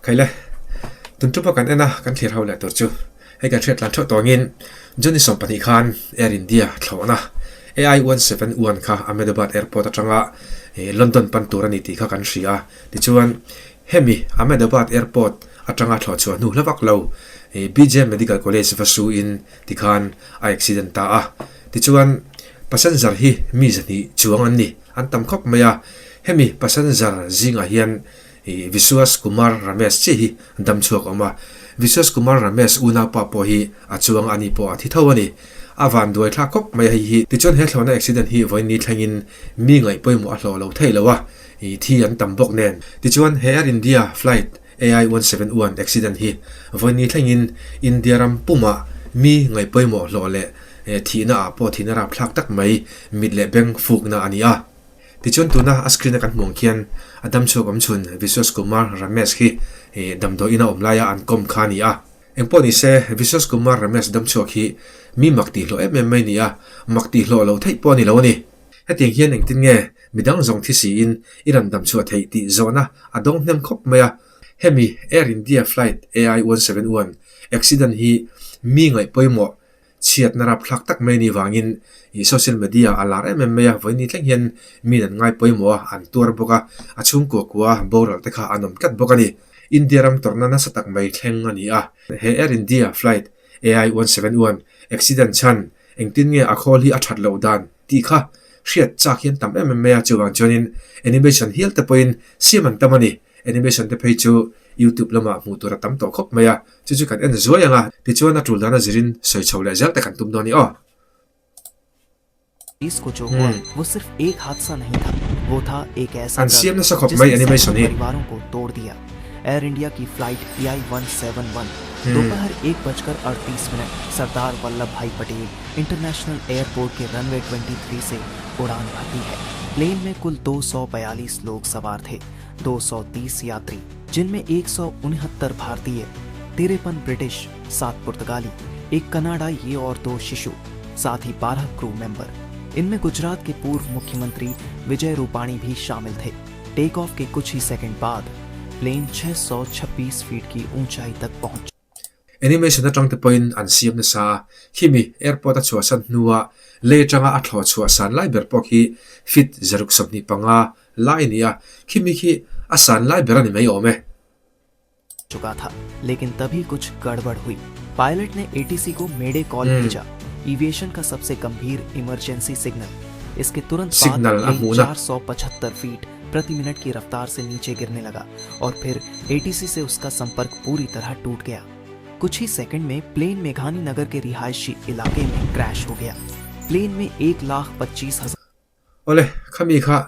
Khaile, tun ṭupa kan en a, kan thlir ho leh tur chu hei kan hriat tlan ṭheuh tawngin June ni 20 khan Air India thlawhna AI 171 kha Ahmedabad Airport aṭanga London pan tur a ni tih kha kan hria a. Tichuan, hemi Ahmedabad Airport aṭanga thlawh chhuah hnu hla vak lo BJ Medical College va suin tikhan a accident ta a. Tichuan, passenger hi mi 200 chuang an ni, an tam khawp mai a. Hemi passenger zingah hian Ih Vishwas Kumar Ramesh chiah hi dam chhuak a awm a, Vishwas Kumar Ramesh unaupa pawh hi a chuang a ni pawh a thi tho a ni. A van duai thlak khawp mai a hei hi. Tichuan he thlawhna accident hi vawiin ni thlengin mi ngaih pawimawh a hlawh lo thei lo a, ih thi an tam bawk nen. Tichuan he Air India flight AI 171 accident hi vawiin ni thlengin India ram pumah mi ngaih pawimawh hlawh leh thihna ah pawh thihna rapthlak tak mai mit leh beng fukna a ni a. Tichuan tuna a screen a kan hmuh ang khian a dam chhuak awm chhun Vishwas Kumar Ramesh hi damdawi ina awm laia an kawm kha a ni a. Engpawh ni se Vishwas Kumar Ramesh dam chhuak hi mi mak tih hlawh em em mai a ni a, mak tih hlawh loh theih pawh a ni lo a ni. Hetiang hian engtin nge midang zawng thi siin i rawn dam chhuah theih tih zawhna a dawng hnem khawp mai a. Hemi Air India flight AI 171 accident hi mi ngaih pawimawh Chhiatna rapthlak tak mai a nih vangin ih social media a lar em em mai a, vawiin ni thleng hian min an ngai pawimawh a, an tuar bawk a, a chhungkua kua boral te kha an awm tlat bawk a ni. India ram tawrhna nasa tak mai thleng a ni a, he Air India flight AI 171 accident chhan engtin nge a khawl hi a that loh dan tih kha hriat chak hian tam em em mai a, chuvang chuanin animation hial te pawhin siam an tam a ni. Animation te phei chu YouTube lamah hmuh tur a tam tawh khawp mai a, chu chu kan en zuai ang a, tichuan a tul dana zirin sawi chho leh zel te kan tum dawn i aw. Hmm. An siam nasa khawp mai animation hi. Air India की flight P I 171 दोपहर 1:38 सरदार वल्लभ भाई Patel international airport के runway 23 से उड़ान भरती है। प्लेन में कुल 242 लोग सवार थे, 230 यात्री, जिनमें 169 भारतीय, 53 ब्रिटिश, 7 पुर्तगाली, एक कनाडाई और 2 शिशु, साथ ही 12 क्रू मेंबर। इनमें गुजरात के पूर्व मुख्यमंत्री विजय रूपाणी भी शामिल थे। टेक ऑफ के कुछ ही सेकंड बाद प्लेन 626 फीट की ऊंचाई तक पहुंच Animation atang te pawhin an siam nasa a, khimi airport a chhuahsan hnua lei atanga a thlawh chhuahsan lai ber pawh khi feet 125 lai a ni a, khimi khi a san lai ber a ni mai awm e. चुका था, लेकिन तभी कुछ गड़बड़ हुई। Pilot ने ATC को mayday call भेजा, एविएशन का सबसे गंभीर इमरजेंसी सिग्नल। इसके तुरंत बाद Signal a plane hmuhna. 475 feet प्रति मिनट की रफ्तार से नीचे गिरने लगा और फिर एटीसी से उसका संपर्क पूरी तरह टूट गया। कुछ ही सेकंड में प्लेन मेघानी नगर के रिहायशी इलाके में क्रैश हो गया। प्लेन में 1,25,000 Awle, khami kha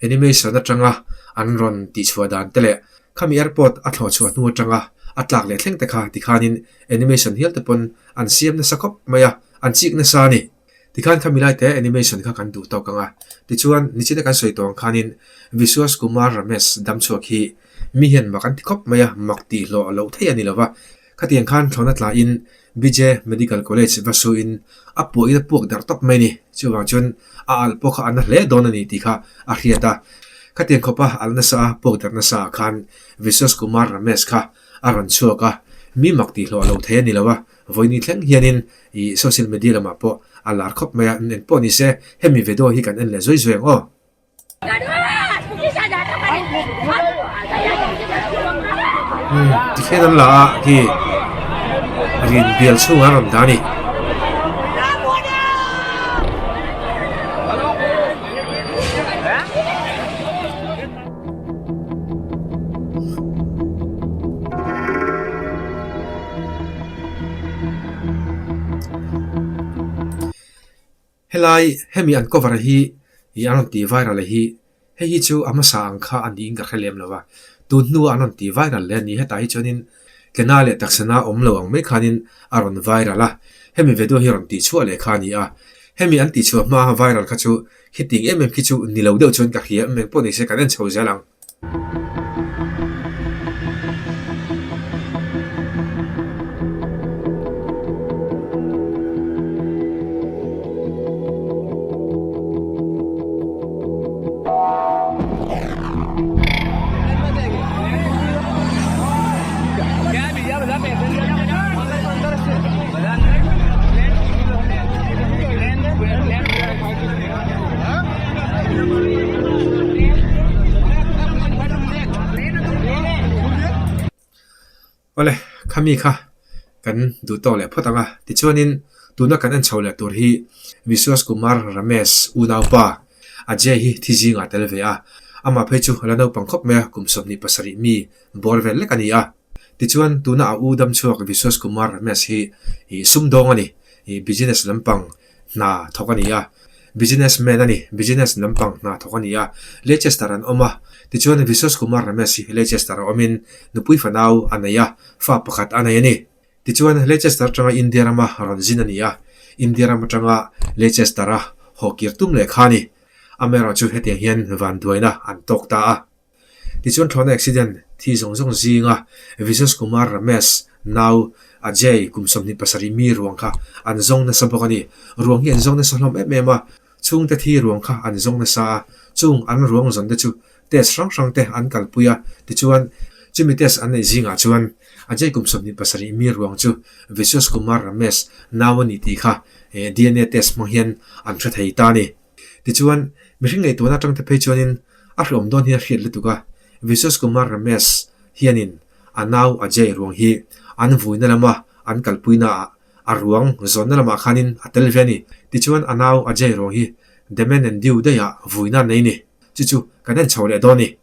animation atanga an rawn tihchhuah dan te leh khami airport a thlawh chhuah hnu atanga a tlak leh thleng te kha tikhanin animation hial te pawn an siam nasa khawp mai a, an chik nasa a ni. Tikhan khami lai te animation kha kan duh tawk ang a. Tichuan, nichina kan sawi tawh ang khanin Vishwas Kumar Ramesh damchhuak hi mi hian mak an ti khawp mai a, mak tih hlawh loh theih a ni lo va. Khatiang khan thlawhna tlaiin BJ Medical College va suin a puahin a puak darh tawp mai a ni. Chuvang chuan a alh pawh kha a na hle dawn a ni tih kha a hriat a. Khatiang khawpa alh nasa a puak darh nasa ah khan Vishwas Kumar Ramesh kha a rawn chhuak a, mi mak tih hlawh lo thei a ni lo a, vawiin thleng hianin ih social media lamah pawh a lar khawp mai a, eng pawh ni se hemi video hi kan en leh zuai zuai ang aw. Tikhian an la a khi rin bial chhungah an rawn dah a ni. Helai hemi an cover hi ih an rawn tih viral hi hei hi chu a hmasa ang kha a niin ka hre lem lo va, tun hnua an rawn tih viral leh a ni. Hetah hi chuanin Kena leh taksana awm lo ang mai khanin a rawn viral a, hemi video hi rawn tih chhuah leh kha a ni a. Hemi an tih chhuah hma viral kha chu khiting em em khi chu ni lo deuh chuan ka hria em eng pawh ni se kan en chho zel ang. Awle, khami kha kan duh tawk leh phawt ang a, tichuanin tuna kan en chho leh tur hi Vishwas Kumar Ramesh unaupa Ajay hi thi zingah tel ve a, amah phei chu la naupang khawp mai a, kum 27 mi bawr vel lek a ni a. Tichuan tuna a u dam chhuak Vishwas Kumar Ramesh hi sumdawng a ni, business lampang hna thawk a ni a, business man a ni, business lampang hna thawk a ni a, Leicester an awm a, tichuan Vishwas Kumar Ramesh hi Leicester a awmin nupui fanau a nei a, fa pakhat a nei a ni. Tichuan Leicester atanga India rama rawn zin a ni a, India ram atanga Leicester a haw kir tum leh kha a ni. Amaherawhchu hetiang hian vanduaina an tawk ta a. Tichuan thlawhna accident thi zawng zawng zinga Vishwas Kumar Ramesh nau Ajay kum 27 mi ruang kha an zawng nasa bawk a ni. Ruang hi an zawng nasa hlawm em em a, chhungte thi ruang kha an zawng nasa a, chung an ruang zawn te chu test hrang hrang te an kalpui a, tichuan chumi test an neih zingah chuan Ajay kum 27 mi ruang chu Vishwas Kumar Ramesh nau a ni tih kha DNA test hmang hian an hre thei ta a ni. Tichuan mihring ngaihtuahna atang te phei chuanin A hlawm dawn hi a hriat lutuk a, Vishwas Kumar Ramesh hianin a nau Ajay ruang hi an vuina lama an kalpuina ah a ruang zawnna lamah khanin a tel ve a ni. Tichuan a nau Ajay ruang hi Daman and Diu daihah vuina an nei ni. Chu chu kan en chho leh dawn a ni.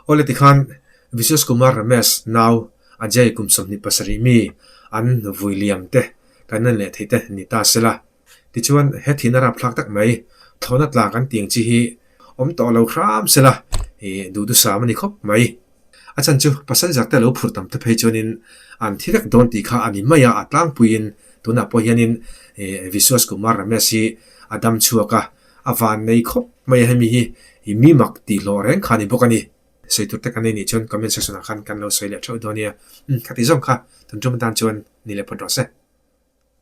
Awle tikhan Vishwas Kumar Ramesh nau Ajay kum 27 mi an vui liam te kan en leh theih te ni ta sela. Tichuan he thihna rapthlak tak mai thlawhna tla kan tih ang chi hi awm tawh lo hram sela ih duhdusam a ni khawp mai. A chhan chu passenger te lo phurh tam te phei chuanin an thi vek dawn tih kha a ni mai a, a tlangpuiin. Tunah pawh hianin Vishwas Kumar Ramesh hi a dam chhuak a, a van nei khawp mai a hemi hi mi mak tih hlawh reng kha a ni bawk a ni. Sawi tur te kan nei nih chuan comment section ah khan kan lo sawi leh theuh dawn nia. Umm khati zawng kha tun tum atan chuan ni leh phawt rawh se.